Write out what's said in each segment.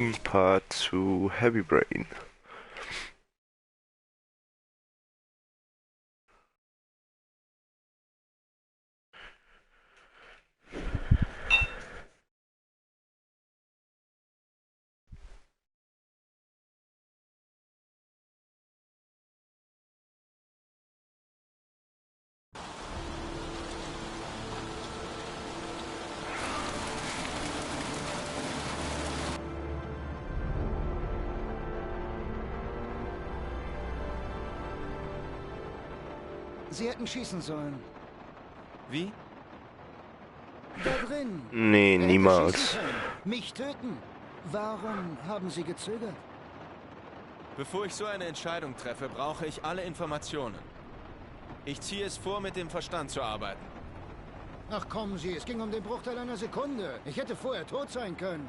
Ein Part zu Heavy Brain. Sie hätten schießen sollen. Wie? Da drin. Nee, Er hätte niemals. schießen können. Mich töten. Warum haben Sie gezögert? Bevor ich so eine Entscheidung treffe, brauche ich alle Informationen. Ich ziehe es vor, mit dem Verstand zu arbeiten. Ach kommen Sie, es ging um den Bruchteil einer Sekunde. Ich hätte vorher tot sein können.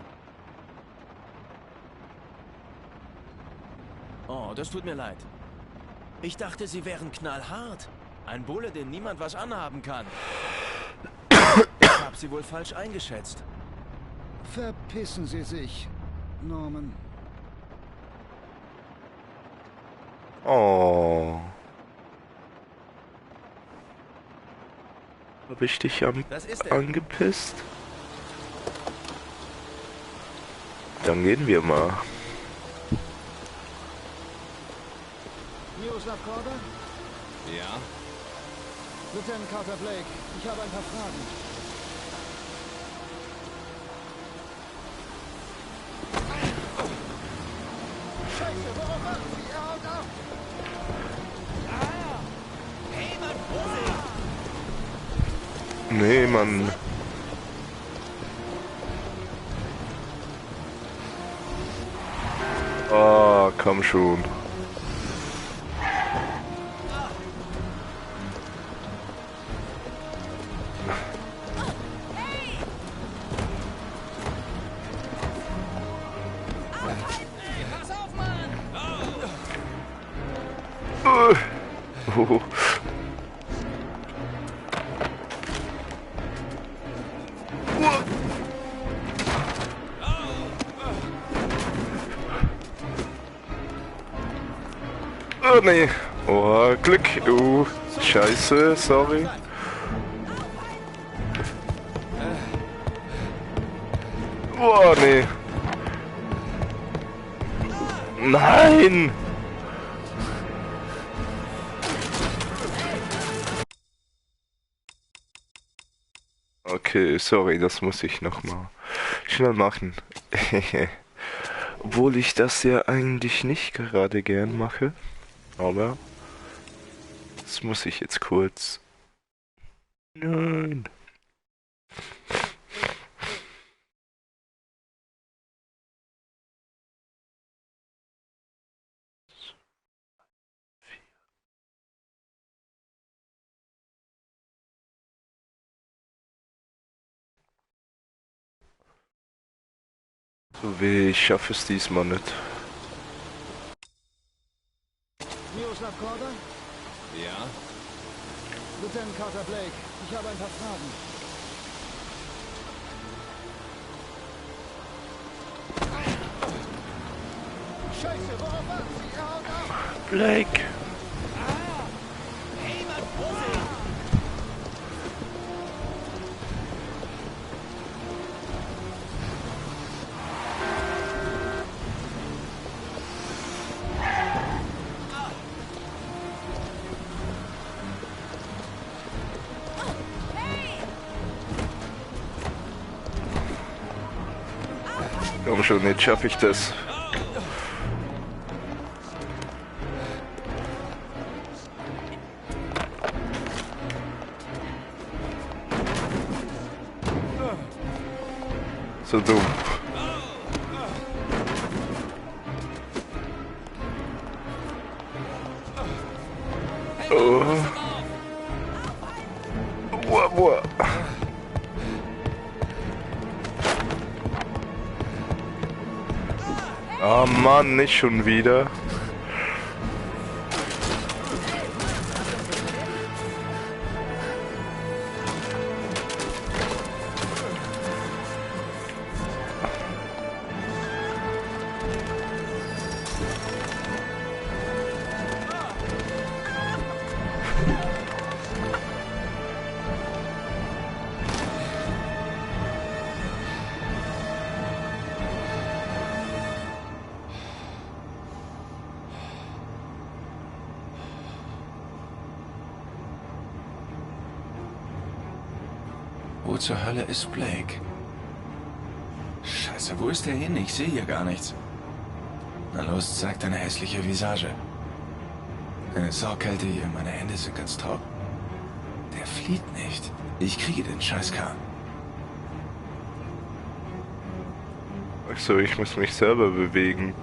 Oh, das tut mir leid. Ich dachte, Sie wären knallhart. Ein Bulle, dem niemand was anhaben kann. Ich habe Sie wohl falsch eingeschätzt. Verpissen Sie sich, Norman. Oh. Hab ich dich Das ist er. angepisst? Dann gehen wir mal. Miroslav Korda? Ja? Lieutenant Carter Blake, ich habe ein paar Fragen. Scheiße, worauf warten Sie? Er haut ab! Hey, Mann, Vorsicht! Nee, Mann. Ah, komm schon. Pass auf, Mann! Oh. Oh nee. Oh, Glück. Scheiße, sorry. Oh nee. Nein! Okay, sorry, das muss ich noch mal schnell machen. Obwohl ich das ja eigentlich nicht gerade gern mache. Aber das muss ich jetzt kurz. Nein. So weh, ich schaffe es diesmal nicht. Miroslav Korda? Ja? Lieutenant Carter Blake, ich habe ein paar Fragen. Scheiße, worauf warten Sie? Er haut ab! Blake. Hey, Mann, Vorsicht! Komm schon, jetzt schaffe ich das. So dumm. Oh. Boah, boah. Oh Mann, nicht schon wieder. zur Hölle ist Blake? Scheiße, wo ist der hin? Ich sehe hier gar nichts. Na los, zeig deine hässliche Visage. Eine Saukälte hier, meine Hände sind ganz taub. Der flieht nicht. Ich kriege den Scheißkahn. Ach so, ich muss mich selber bewegen.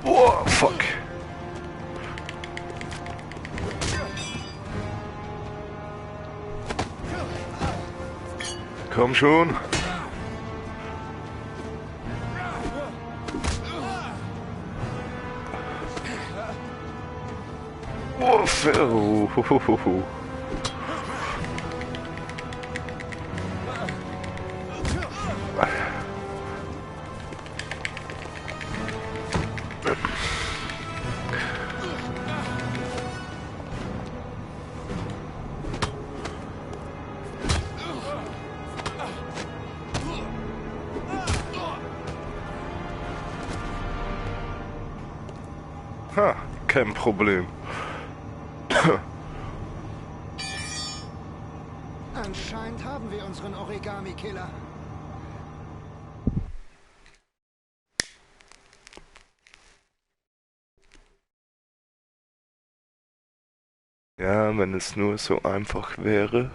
Oh, fuck. Komm schon. Oh, Ferro. Ha, kein Problem. Anscheinend haben wir unseren Origami-Killer. Ja, wenn es nur so einfach wäre.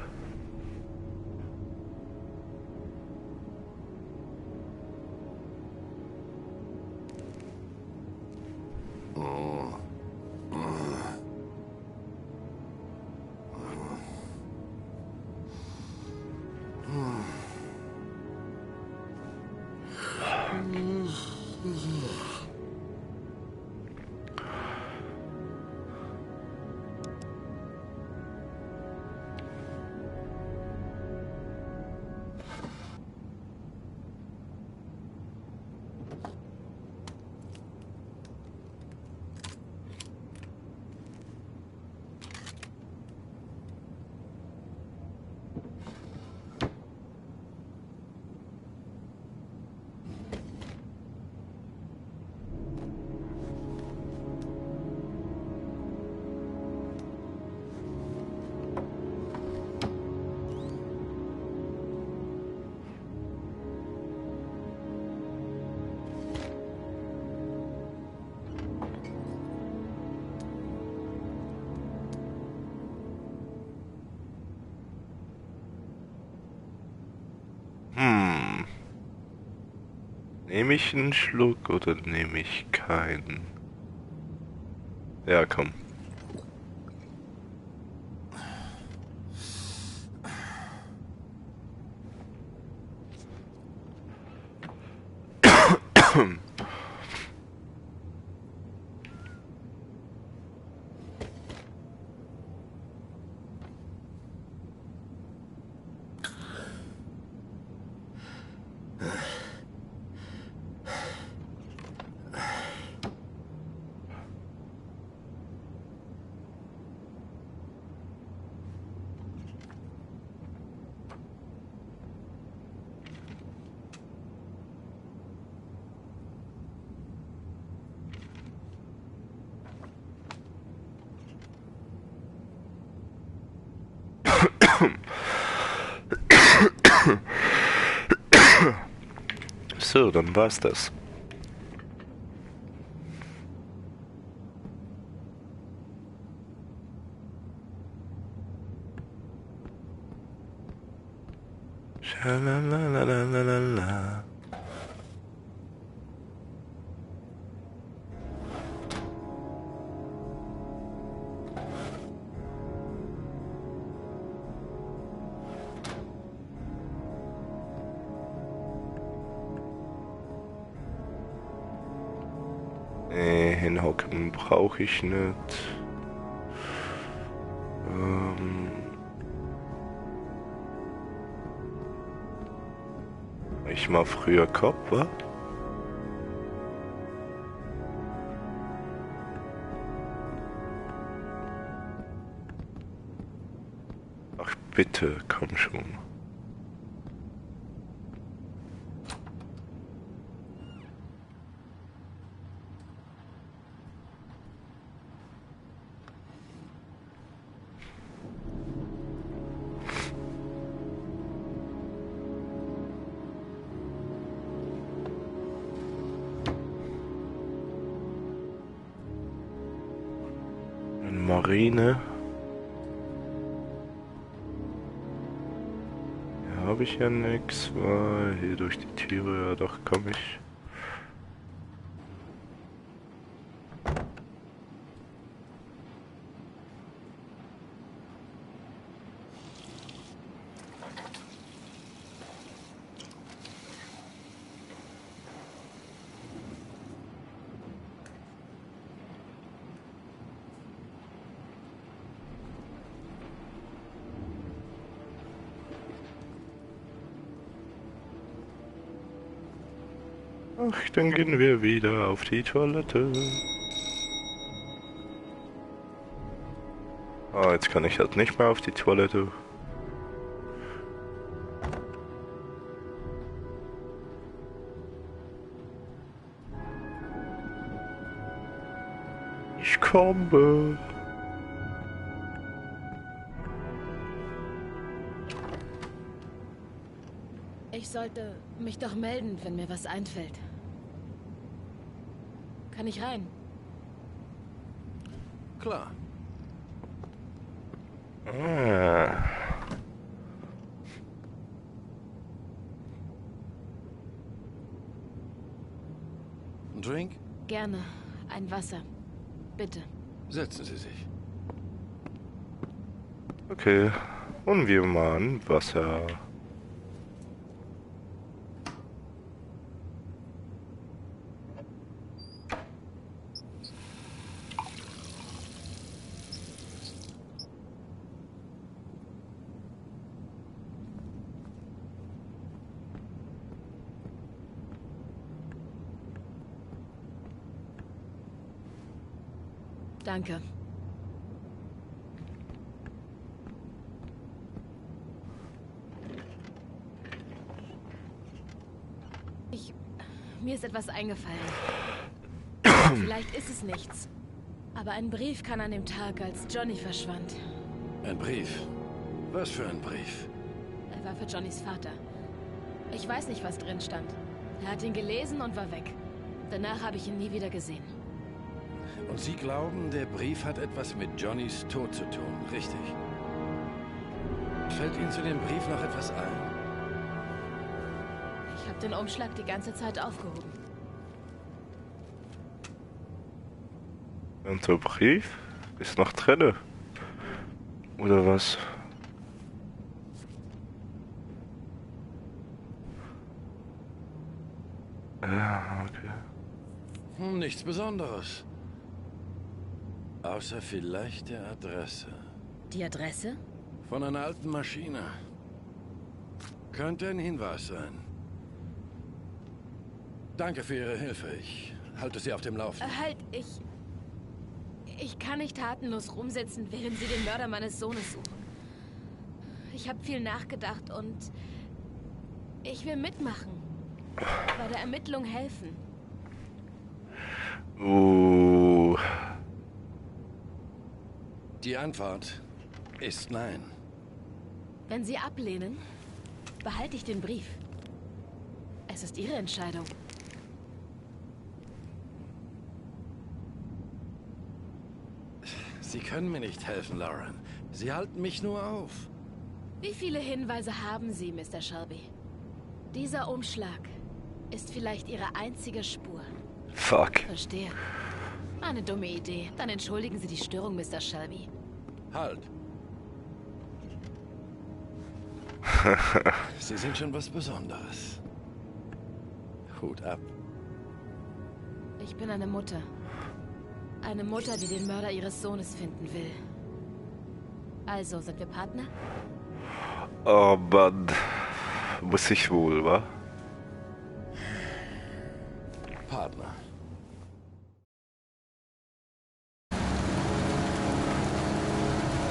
Nehme ich einen Schluck oder nehme ich keinen? Ja, komm. So, dann war's das. Schalalalalalala. Nee, hinhocken brauche ich nicht. Ich mal früher Kopf, wa? Ach bitte, komm schon. Marine. Hier habe ich ja nichts, weil hier durch die Türe, ja doch, komme ich. Ach, dann gehen wir wieder auf die Toilette. Ah, jetzt kann ich halt nicht mehr auf die Toilette. Ich komme. Ich sollte mich doch melden, wenn mir was einfällt. Kann ich rein? Klar. Ah. Ein Drink? Gerne. Ein Wasser. Bitte. Setzen Sie sich. Okay. Und wir machen Wasser. Danke. Mir ist etwas eingefallen. Vielleicht ist es nichts. Aber ein Brief kann an dem Tag, als Johnny verschwand. Ein Brief? Was für ein Brief? Er war für Johnnys Vater. Ich weiß nicht, was drin stand. Er hat ihn gelesen und war weg. Danach habe ich ihn nie wieder gesehen. Und Sie glauben, der Brief hat etwas mit Johnnys Tod zu tun, richtig? Fällt Ihnen zu dem Brief noch etwas ein? Ich habe den Umschlag die ganze Zeit aufgehoben. Und der Brief ist noch drinne. Oder was? Ja, okay. Nichts Besonderes. Außer vielleicht der Adresse. Die Adresse? Von einer alten Maschine. Könnte ein Hinweis sein. Danke für Ihre Hilfe. Ich halte Sie auf dem Laufenden. Halt, ich kann nicht tatenlos rumsitzen, während Sie den Mörder meines Sohnes suchen. Ich habe viel nachgedacht und ich will mitmachen. Bei der Ermittlung helfen. Die Antwort ist nein. Wenn Sie ablehnen, behalte ich den Brief. Es ist Ihre Entscheidung. Sie können mir nicht helfen, Lauren. Sie halten mich nur auf. Wie viele Hinweise haben Sie, Mr. Shelby? Dieser Umschlag ist vielleicht Ihre einzige Spur. Fuck. Verstehe. Eine dumme Idee. Dann entschuldigen Sie die Störung, Mr. Shelby. Halt. Sie sind schon was Besonderes. Hut ab. Ich bin eine Mutter. Eine Mutter, die den Mörder ihres Sohnes finden will. Also, sind wir Partner? Oh Mann. Muss ich wohl, wa? Partner.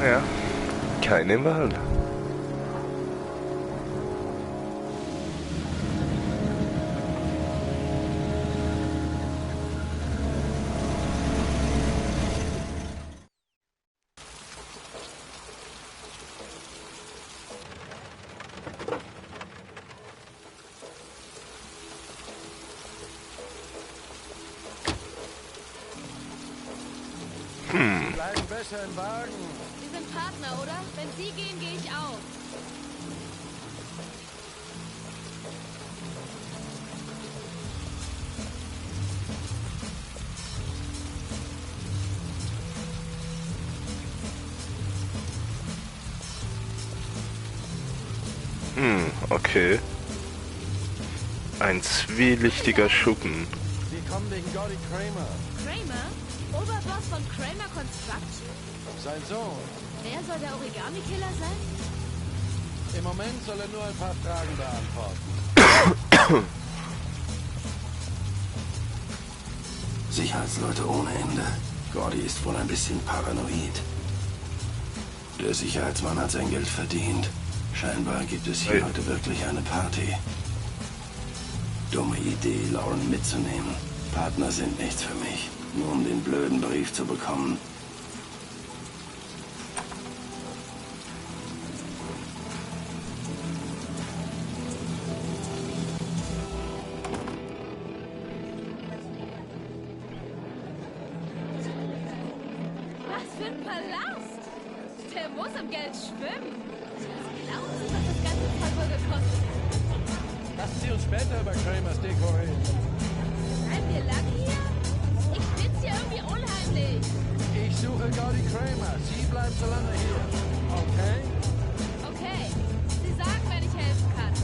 Ja. Keine Wahl. Steigen besser in den Wagen. Wir sind Partner, oder? Wenn Sie gehen, gehe ich auch. Okay. Ein zwielichtiger Schuppen. Wir kommen wegen Gordy Kramer. Kramer? Oberboss von Kramer Construction? Sein Sohn. Wer soll der Origami-Killer sein? Im Moment soll er nur ein paar Fragen beantworten. Sicherheitsleute ohne Ende. Gordy ist wohl ein bisschen paranoid. Der Sicherheitsmann hat sein Geld verdient. Scheinbar gibt es hier heute wirklich eine Party. Dumme Idee, Lauren mitzunehmen. Partner sind nichts für mich. Nur um den blöden Brief zu bekommen. Was für ein Palast! Der muss im Geld schwimmen. Glauben Sie, was das ganze Zeug wohl gekostet hat? Lassen Sie uns später über Kramers Deko reden. Bleiben wir lange hier? Ich find's hier irgendwie unheimlich. Ich suche Gordy Kramer. Sie bleiben so lange hier. Okay? Okay, Sie sagen, wenn ich helfen kann.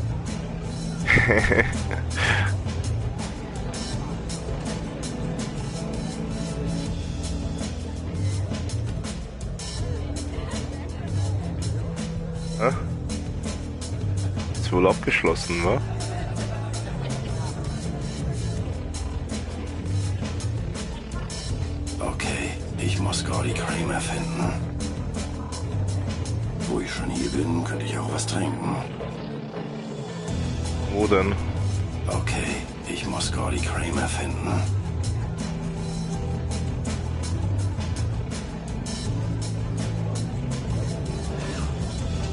Ist wohl abgeschlossen, wa? Okay, ich muss Gordy Kramer finden. Wo ich schon hier bin, könnte ich auch was trinken. Wo denn? Okay, ich muss Gordy Kramer finden.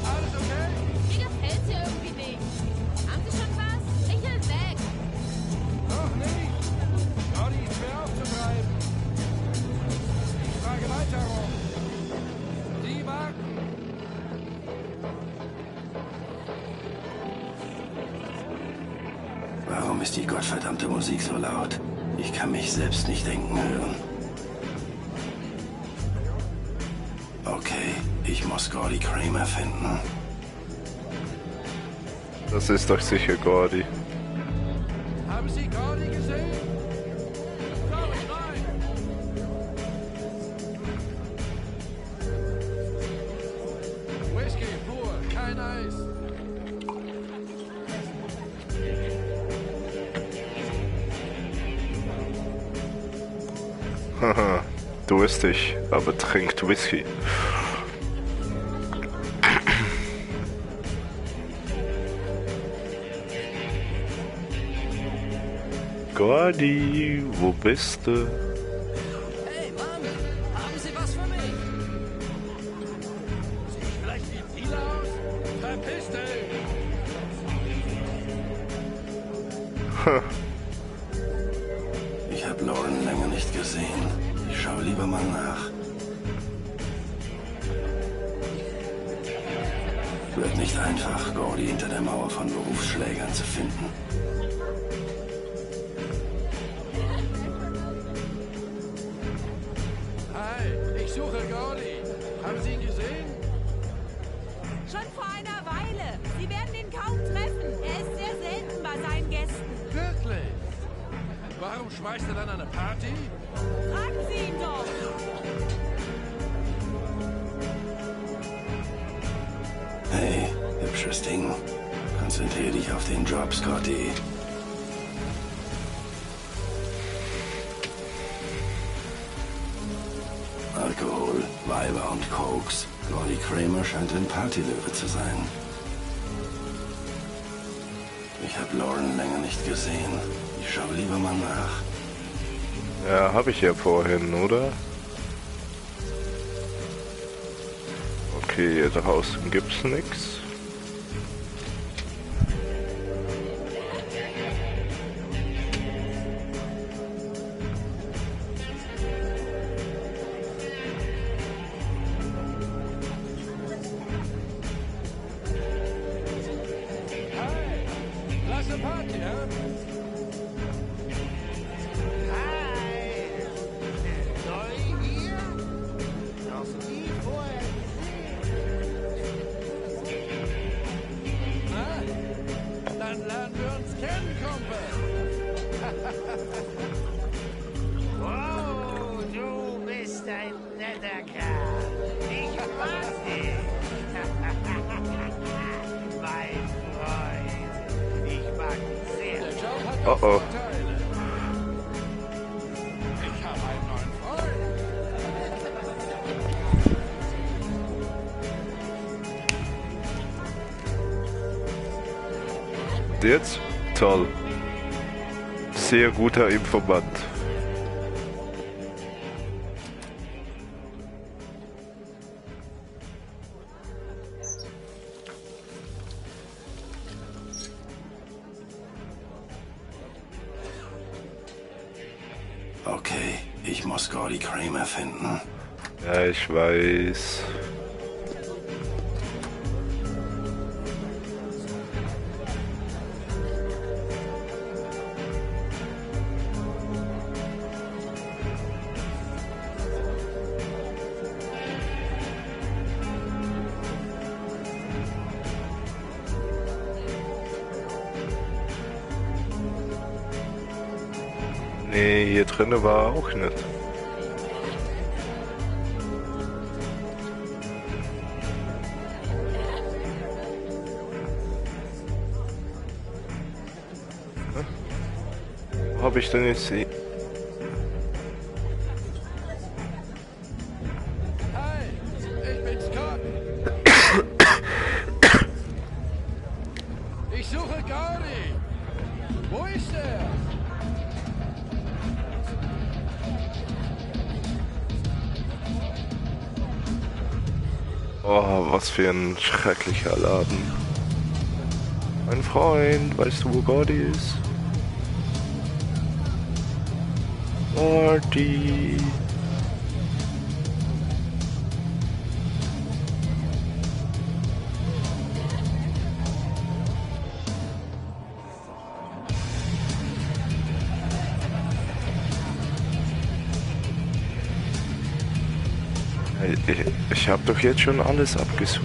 Alles okay? Mir gefällt's hier irgendwie nicht. Haben Sie schon was? Ich will weg. Noch nicht. Gordy ist schwer aufzutreiben. Ich frage weiter rum. Sie warten. Warum ist die gottverdammte Musik so laut? Ich kann mich selbst nicht denken hören. Okay, ich muss Gordy Kramer finden. Das ist doch sicher Gordy. Haben Sie Gordy gesehen? Komm rein. Whisky, pur, kein Eis. Haha, durstig, aber trinkt Whisky. Gordy, wo bist du? Hey, Mann, haben Sie was für mich? Sieht vielleicht wie ein Dealer aus? Verpiss dich! Ich habe Lauren länger nicht gesehen. Ich schaue lieber mal nach. Wird nicht einfach, Gordy hinter der Mauer von Berufsschlägern zu finden. Hi, ich suche Gordy. Haben Sie ihn gesehen? Schon vor einer Weile. Sie werden ihn kaum treffen. Er ist sehr selten bei seinen Gästen. Wirklich? Warum schmeißt er dann eine Party? Fragen Sie ihn doch. Hey, hübsches Ding. Konzentrier dich auf den Job, Scotty. Alkohol, Weiber und Koks. Gordy Kramer scheint ein Partylöwe zu sein. Ich habe Lauren länger nicht gesehen. Ich schaue lieber mal nach. Ja, habe ich ja vorhin, oder? Okay, hier draußen gibt's nix. netter Kerl. Ich mag dich. Mein Freund. Ich mag dich sehr. Der Job hat Oh auch oh. Vorteile. Ich habe einen neuen Freund. Jetzt? Toll. Sehr guter Informant. Okay, ich muss Gordy Kramer finden. Ja, ich weiß. Nee, hier drinne war er auch nicht. Wo hab ich denn jetzt sie? Hi, ich bin Scott. Ich suche Gordy. Wo ist er? Oh, was für ein schrecklicher Laden. Mein Freund, weißt du, wo Gordy ist? Gordy. Ich habe doch jetzt schon alles abgesucht.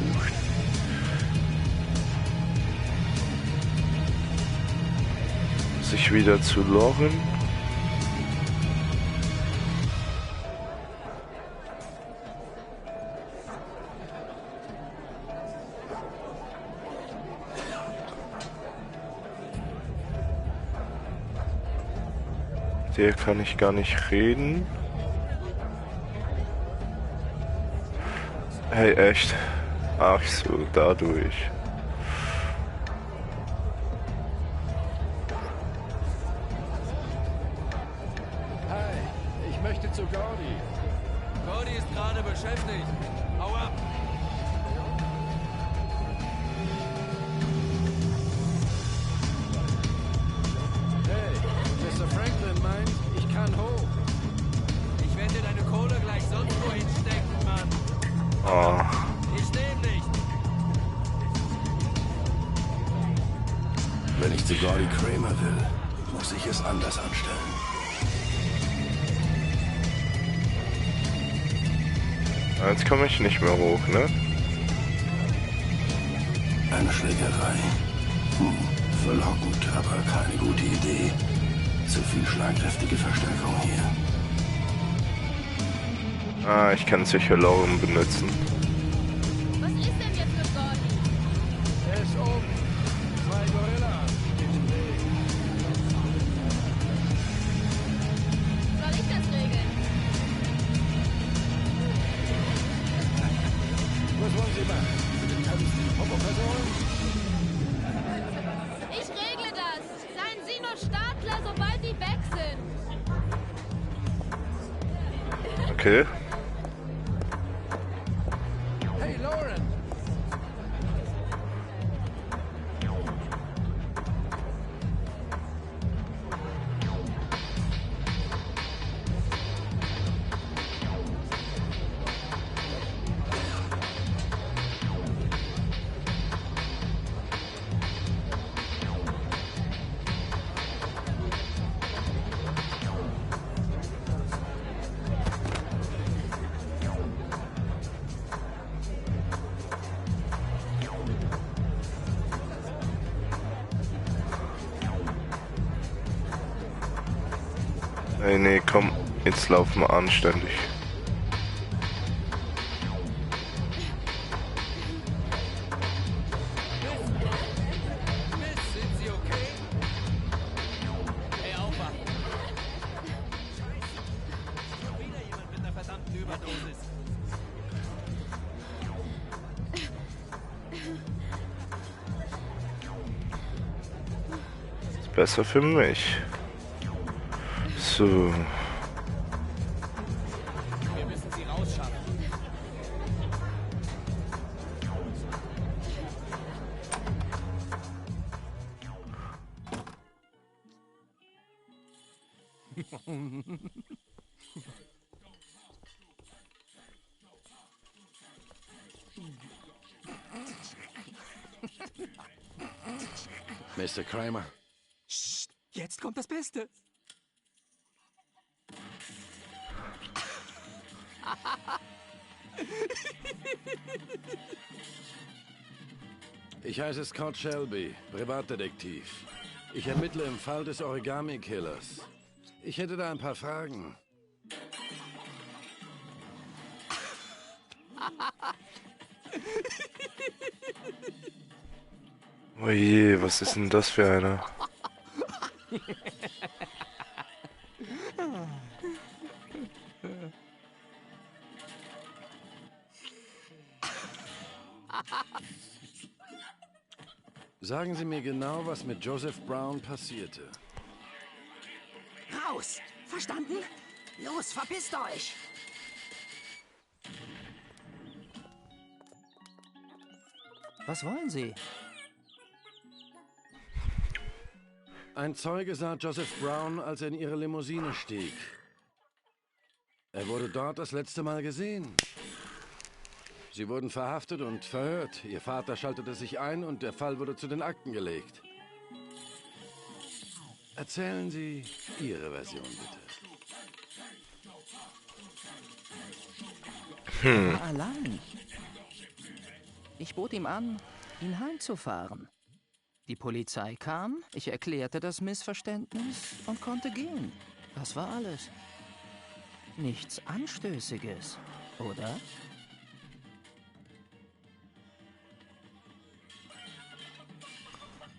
Sich wieder zu Lauren. Der kann ich gar nicht reden. Hey, echt? Ach so, dadurch. Hi, ich möchte zu Gordy. Gordy ist gerade beschäftigt. Hau ab! Hey, Mr. Franklin meint, ich kann hoch. Ich werde dir deine Kohle gleich sonst wohin stecken, Mann. Oh. Ich nehm nicht. Wenn ich zu Gordy Kramer will, muss ich es anders anstellen. Jetzt komme ich nicht mehr hoch, ne? Eine Schlägerei. Verlockend, aber keine gute Idee. Zu viel schlagkräftige Verstärkung hier. Ah, ich kann sicher Lauren benutzen. Was ist denn jetzt mit Gordy? Er ist oben. 2 Gorillas. Soll ich das regeln? Was wollen Sie machen? Homo-Person? Ich regle das. Seien Sie nur Startler, sobald die weg sind. Okay. Hey, Lauren! Nee, komm, jetzt laufen wir anständig. besser für mich. So. Wir müssen sie rausschaffen. Mr. Kramer. Jetzt kommt das Beste. Ich heiße Scott Shelby, Privatdetektiv. Ich ermittle im Fall des Origami-Killers. Ich hätte da ein paar Fragen. Oje, was ist denn das für einer? Sagen Sie mir genau, was mit Joseph Brown passierte. Raus! Verstanden? Los, verpisst euch! Was wollen Sie? Ein Zeuge sah Joseph Brown, als er in ihre Limousine stieg. Er wurde dort das letzte Mal gesehen. Sie wurden verhaftet und verhört. Ihr Vater schaltete sich ein und der Fall wurde zu den Akten gelegt. Erzählen Sie Ihre Version, bitte. Er war allein. Ich bot ihm an, ihn heimzufahren. Die Polizei kam, ich erklärte das Missverständnis und konnte gehen. Das war alles. Nichts Anstößiges, oder?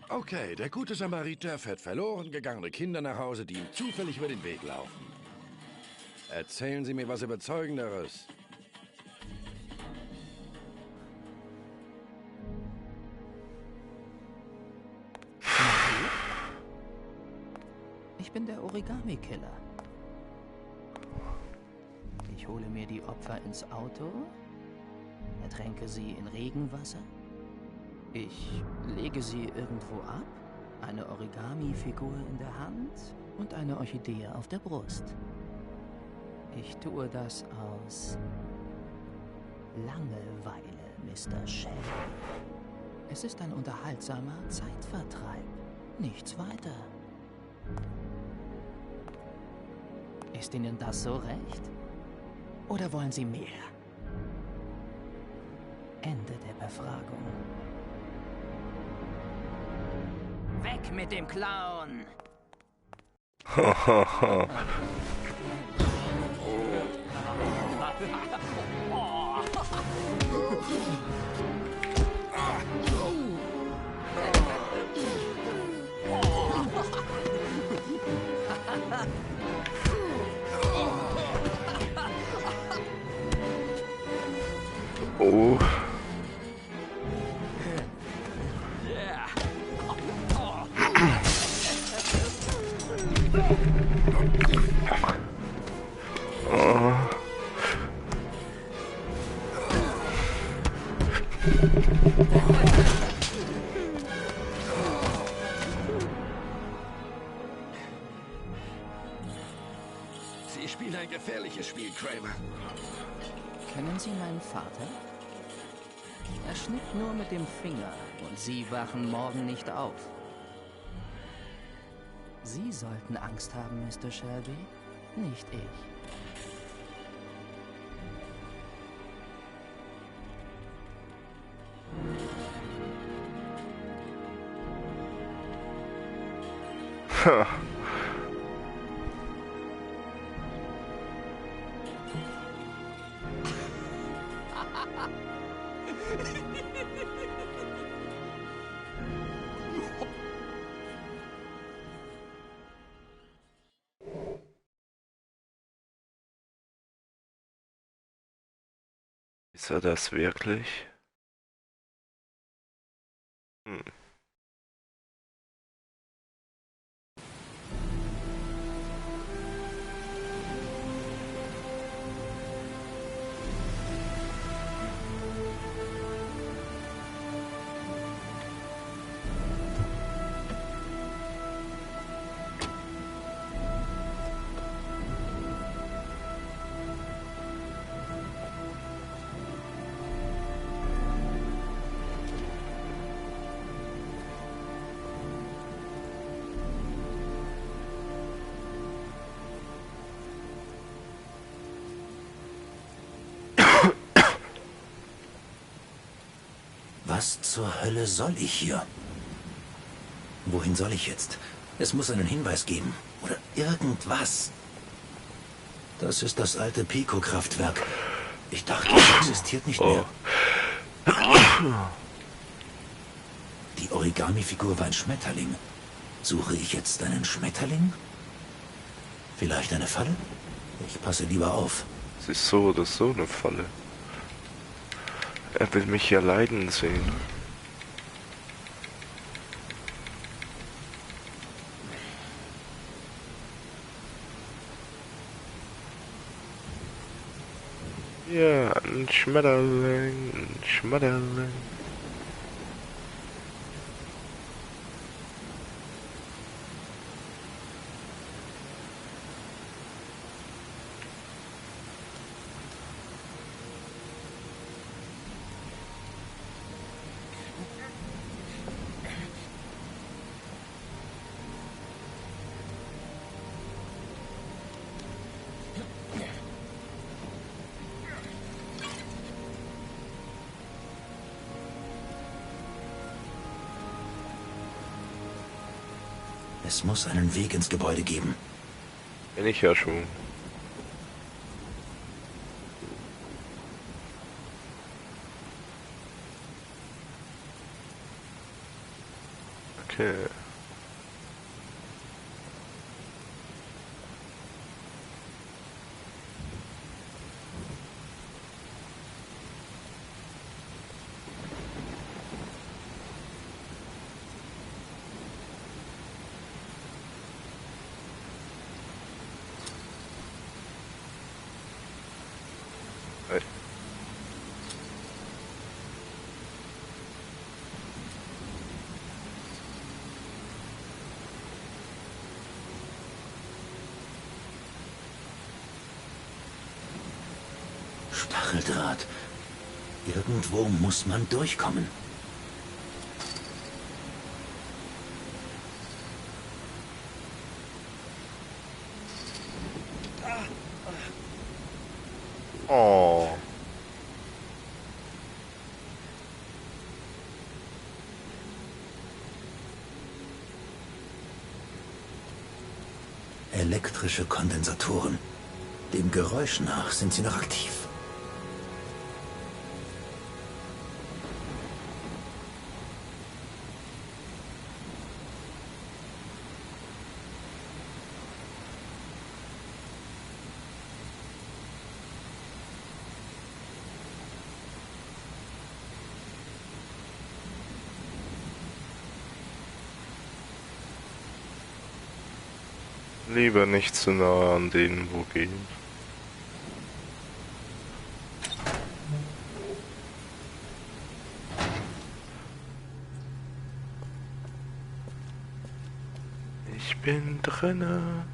Okay, der gute Samariter fährt verloren gegangene Kinder nach Hause, die ihm zufällig über den Weg laufen. Erzählen Sie mir was Überzeugenderes. Ich bin der Origami-Killer. Ich hole mir die Opfer ins Auto, ertränke sie in Regenwasser. Ich lege sie irgendwo ab, eine Origami-Figur in der Hand und eine Orchidee auf der Brust. Ich tue das aus Langeweile, Mr. Shelby. Es ist ein unterhaltsamer Zeitvertreib, nichts weiter. Ist Ihnen das so recht? Oder wollen Sie mehr? Ende der Befragung. Weg mit dem Clown! Oh. Sie spielen ein gefährliches Spiel, Kramer. Kennen Sie meinen Vater? Er schnippt nur mit dem Finger und Sie wachen morgen nicht auf. Sie sollten Angst haben, Mr. Shelby, nicht ich. Ha. Ist er das wirklich? Hm. Was zur Hölle soll ich hier? Wohin soll ich jetzt? Es muss einen Hinweis geben. Oder irgendwas. Das ist das alte Pico-Kraftwerk. Ich dachte, es existiert nicht mehr. Die Origami-Figur war ein Schmetterling. Suche ich jetzt einen Schmetterling? Vielleicht eine Falle? Ich passe lieber auf. Es ist so oder so eine Falle. Er will mich ja leiden sehen. Ja, ein Schmetterling, ein Schmetterling. Es muss einen Weg ins Gebäude geben. Bin ich ja schon. Okay. Stacheldraht. Irgendwo muss man durchkommen. Oh. Elektrische Kondensatoren. Dem Geräusch nach sind sie noch aktiv. Lieber nicht zu nah an denen, wo gehen. Ich bin drinne.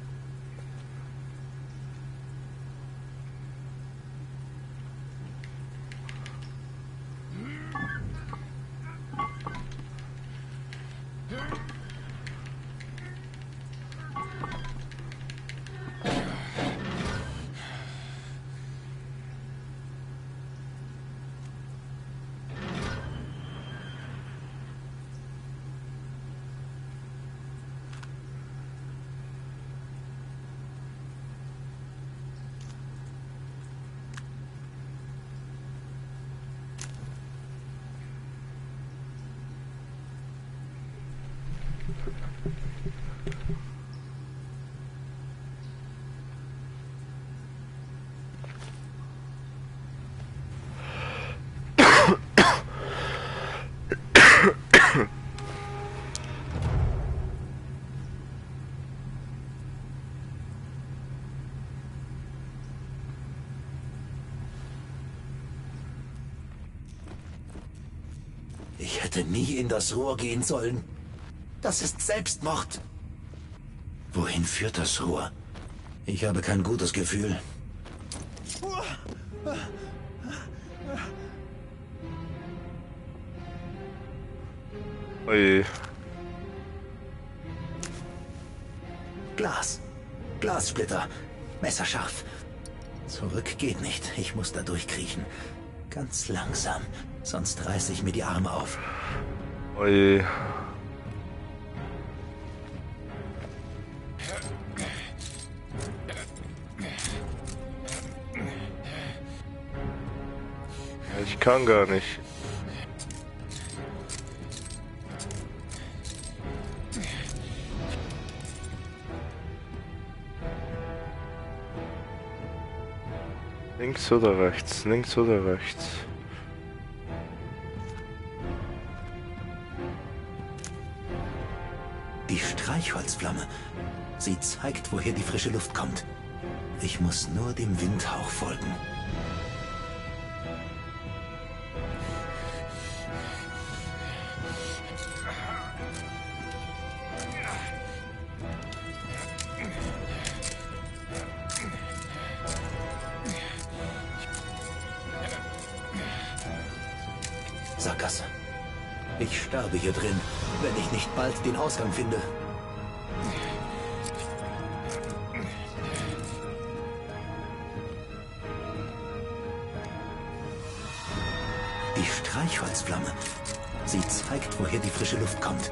Ich hätte nie in das Rohr gehen sollen. Das ist Selbstmord. Wohin führt das Rohr? Ich habe kein gutes Gefühl. Oje. Glas. Glassplitter. Messerscharf. Zurück geht nicht. Ich muss da durchkriechen. Ganz langsam. Sonst reiße ich mir die Arme auf. Oje. Ich kann gar nicht. Links oder rechts? Links oder rechts? Die Streichholzflamme. Sie zeigt, woher die frische Luft kommt. Ich muss nur dem Windhauch folgen. Sackgasse. Ich sterbe hier drin, wenn ich nicht bald den Ausgang finde. Die Streichholzflamme. Sie zeigt, woher die frische Luft kommt.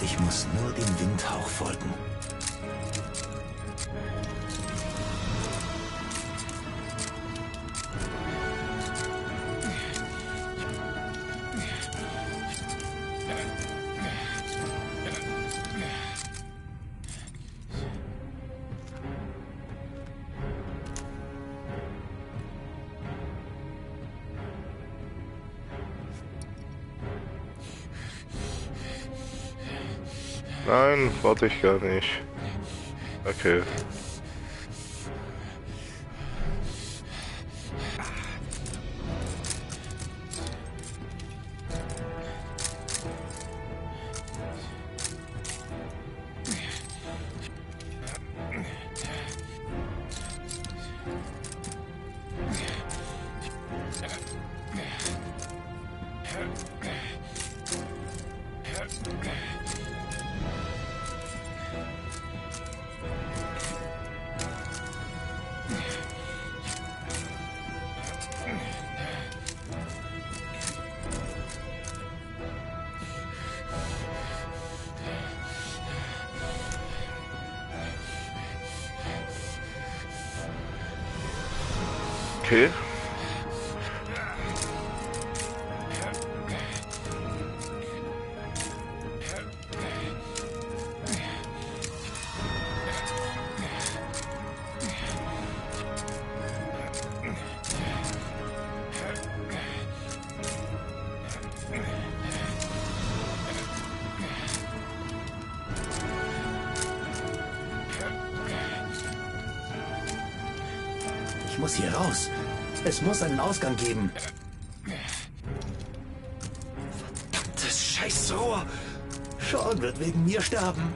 Ich muss nur dem Windhauch folgen. Nein, wollte ich gar nicht. Okay. Okay. Ich muss hier raus. Es muss einen Ausgang geben. Verdammtes Scheißrohr. Sean wird wegen mir sterben.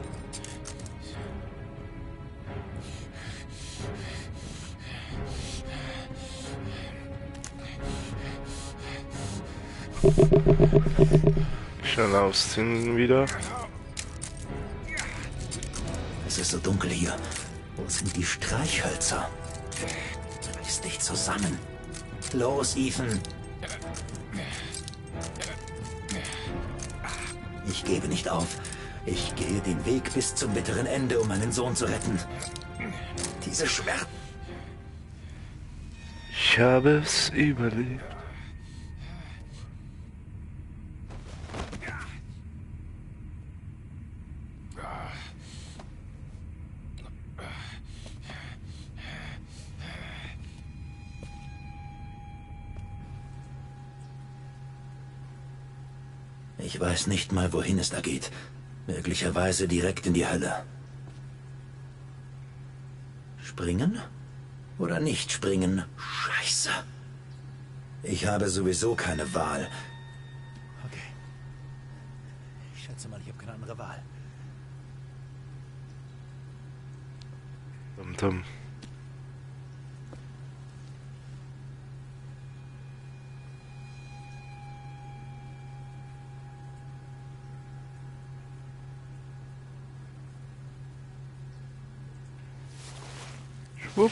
Schnell ausziehen wieder. Es ist so dunkel hier. Wo sind die Streichhölzer? Reiß dich zusammen. Los, Ethan. Ich gebe nicht auf. Ich gehe den Weg bis zum bitteren Ende, um meinen Sohn zu retten. Diese Schmerzen. Ich habe es überlebt. Ich weiß nicht mal, wohin es da geht. Möglicherweise direkt in die Hölle. Springen? Oder nicht springen? Scheiße. Ich habe sowieso keine Wahl. Okay. Ich schätze mal, ich habe keine andere Wahl. Dumm. Schwupp.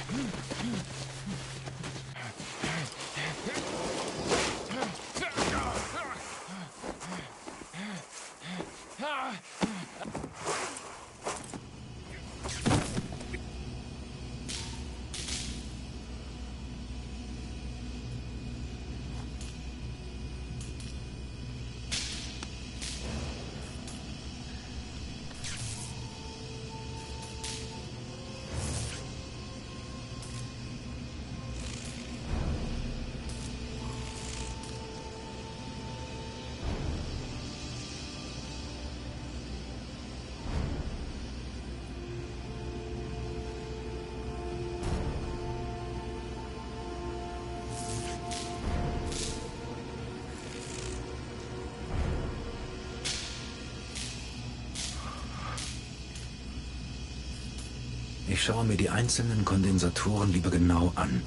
Ich schaue mir die einzelnen Kondensatoren lieber genau an.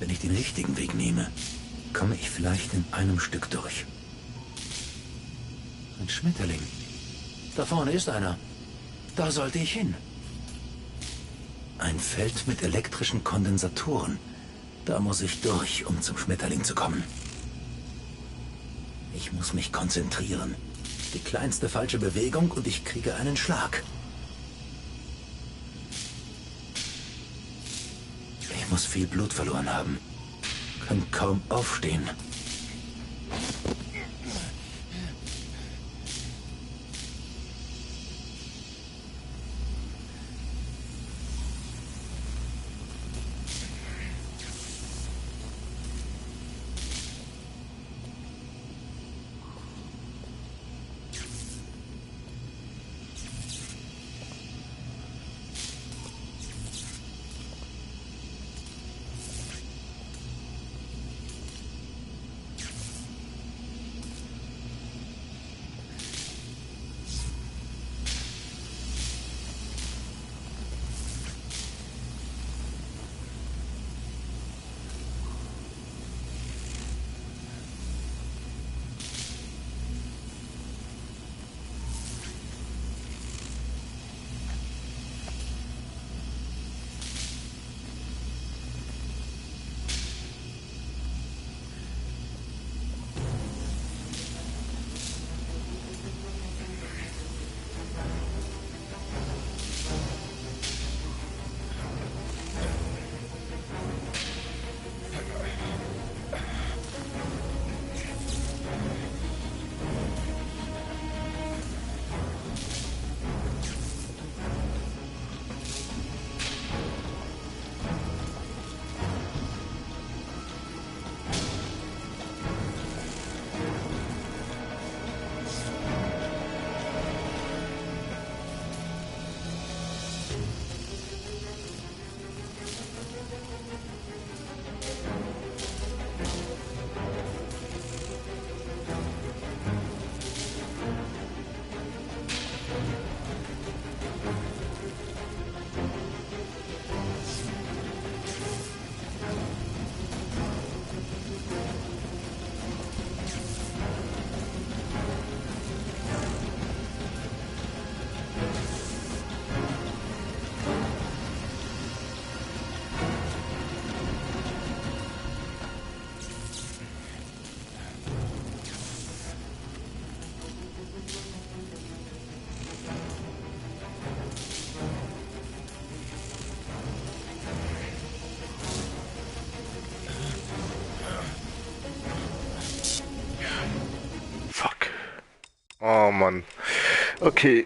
Wenn ich den richtigen Weg nehme, komme ich vielleicht in einem Stück durch. Ein Schmetterling. Da vorne ist einer. Da sollte ich hin. Ein Feld mit elektrischen Kondensatoren. Da muss ich durch, um zum Schmetterling zu kommen. Ich muss mich konzentrieren. Die kleinste falsche Bewegung und ich kriege einen Schlag. Ich muss viel Blut verloren haben. Kann kaum aufstehen. Oh Mann. Okay.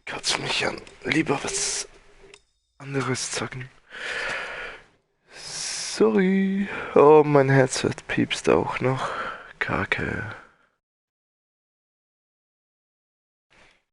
Kannst du mich an lieber was anderes zocken? Sorry. Oh, mein Headset piepst auch noch. Kacke.